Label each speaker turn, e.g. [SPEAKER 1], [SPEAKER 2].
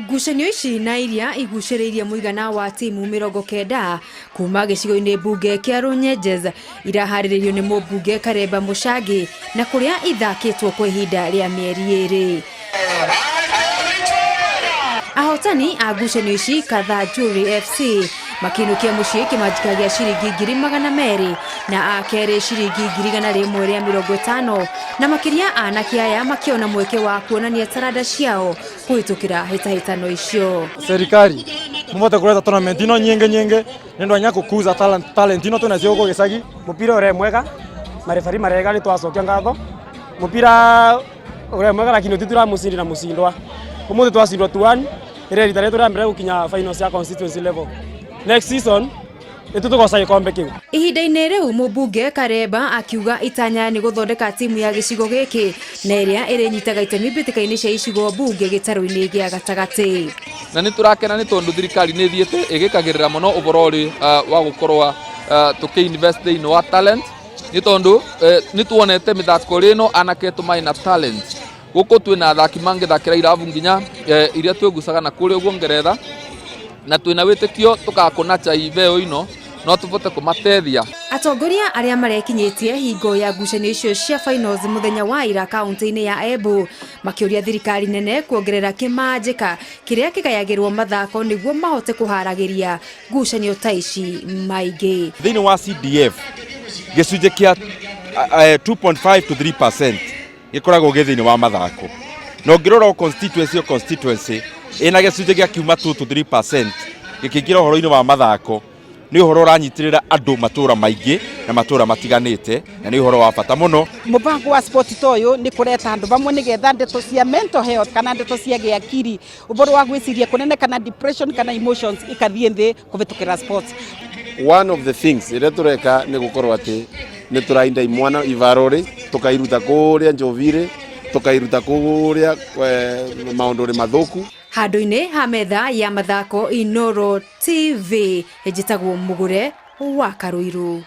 [SPEAKER 1] Ngucanio ici na iria igucĩrĩirie mũigana wa timu 90 kuma gĩcigo-inĩ mbunge kĩa Runyenjes iraharĩrĩirio nĩ mũmbunge Karemba Mũcangĩ na kũrĩa ithakĩtwo kwa ihinda rĩa mĩeri 2. Ahotani a ngucanio ici Kathanjuri FC makĩinũkia mũciĩ kĩmanjĩka gĩa ciringi 200,000 na a kerĩ ciringi 150,000, na makĩria anake aya makĩona mweke wa kuonania taranda ciao kũhĩtũkĩra hĩtahĩtano icio.
[SPEAKER 2] Serikali muvote kuleta tournament ino nyingi nyingi nindu anya kukuza talent ino twinacio guku gicagi.
[SPEAKER 3] Mupira ure mwega, marefari marega, ni twacokia ngatho. Mupira ure mwega lakini ti mucindi na mucindwa. Umuthi twacindwa 2-1, ire rita rĩtũ rĩa mbere gũkinya finals ya constituency level. Next season nĩtũ tũgoca gĩkombe kĩu.
[SPEAKER 1] Ihinda-inĩ rĩu mũmbunge Karemba akiuga itanya nĩ gũthondeka timu ya gĩcigo gĩkĩ na ĩrĩa ĩrĩnyitaga itemi mbĩtĩka-inĩ cia icigo mbunge gĩtarũ-inĩ gĩa gatagatĩ.
[SPEAKER 4] Na nĩ tũrakena nĩ tondũ thirikari nĩ ĩthiĩte ĩgĩkagĩrĩra mũno ũhoro ũrĩ wa gũkorwo tũkĩ-invest thĩinĩ wa talent, nĩ tondũ nĩ tuonete mĩthako ĩno anake tũmarĩ na talent. Gũkũ twĩna athaki mangĩthakĩra irabu nginya iria twĩgucaga na kũrĩa ũguo Ngeretha, na twĩna wĩtĩkio tũgakũna chai iveo ino no tũbote kũmatethia.
[SPEAKER 1] Atongoria arĩa marekinyĩtie hingo ya ngucanio icio cia finals mũthenya wa ira kaunti-inĩ ya Embu makĩũria thirikari nene kuongerera kĩmanjĩka kĩrĩa kĩgayagĩrwo mathako nĩguo mahote kũharagĩria ngucanio ta ici maingĩ.
[SPEAKER 5] Thĩinĩ wa CDF gĩcunjĩ kĩa 2.5 to 3% gĩkoragwo gĩ thĩinĩ wa mathako, na ũngĩrora o constituency o constituency ĩna gĩcunjĩ gĩa kiuma 2 to 3% gĩkĩingĩra ũhoro-inĩ wa mathako, nĩ ũhoro ũranyitĩrĩra andũ matũra maingĩ na matũra matiganĩte, na nĩ ũhoro wa bata mũno.
[SPEAKER 6] Mũbango wa sport ta ũyũ nĩ kũreta andũ vamwe nĩgetha ndeto cia mental health kana ndeto cia gĩakiri, ũhoro wa gwĩciria kũnene kana depression kana emotions ikathiĩ thĩ kũhĩtũkĩra sports.
[SPEAKER 7] One of the things ĩrĩa tũreka nĩ gũkorwo atĩ nĩ tũrainda imwana ivarori, tũkairuta kũrĩa njovire, tũkairuta kũrĩa maũndũ mathũku.
[SPEAKER 1] Handũ-inĩ ha metha ya mathako Inooro TV, njĩtagwo Mũgũre wa Karũirũ.